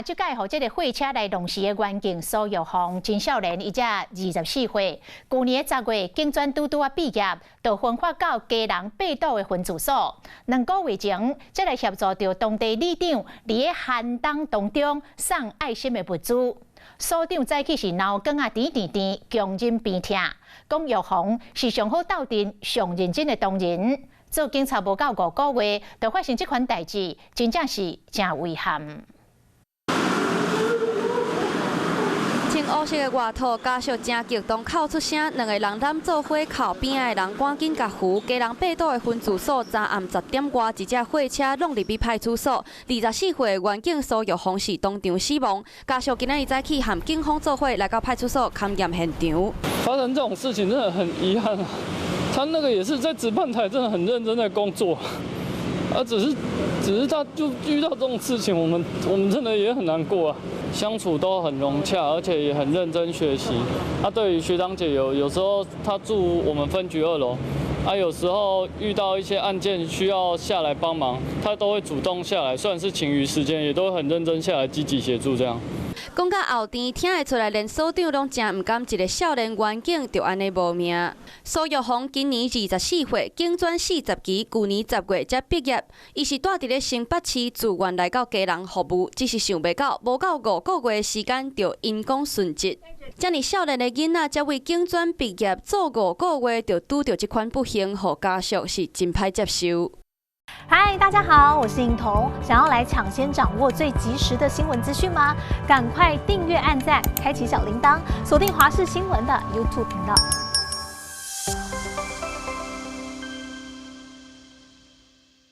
這擺予這个貨車來撞死的員警蘇玉鳳，真少年，伊才24歲。舊年10月，警專拄拄仔畢業，就分發到基隆八堵的分駐所。2個月前，才來協助著當地里長，佇咧寒冬當中送愛心的物資。所長早起是流眼仔甜甜甜，強忍病痛，講玉鳳是上好鬥陣、上認真的同仁。做警察無夠5個月，就發生這款代誌，真正是誠遺憾。穿烏色的外套，家屬誠激動，哭出聲。兩个人攬做伙哭邊仔的人趕緊共扶。基隆八堵的分駐所，昨暗10點外，一隻貨車挵入去派出所。24歲的員警蘇玉鳳是當場死亡。家屬今仔日早起和警方做伙來到派出所勘驗現場。發生這種事情真的很遺憾。他那個也是在值班台，真的很認真在工作，啊，只是他就遇到這種事情，我們真的也很難過啊。相處都很融洽，而且也很認真學習。他對於學長姐有時候他住我們分局2樓，啊，有時候遇到一些案件需要下來幫忙，他都會主動下來，雖然是勤餘時間，也都會很認真下來積極協助這樣。講到後天聽會出來，連所長攏誠毋甘，一个少年員警就按呢無命。蘇玉鳳今年24歲，警專40期，舊年10月才畢業。伊是蹛佇咧新北市自願來到基隆服務，只是想袂到，無夠5個月的時間就因公殉職。遮爾少年的囡仔，才為警專畢業做5個月，就拄著這款不幸，予家屬是真歹接受。嗨，大家好，我是穎彤。想要來搶先掌握最及時的新聞資訊嗎？趕快訂閱、按讚、開啟小鈴鐺，鎖定華視新聞的 YouTube 頻道。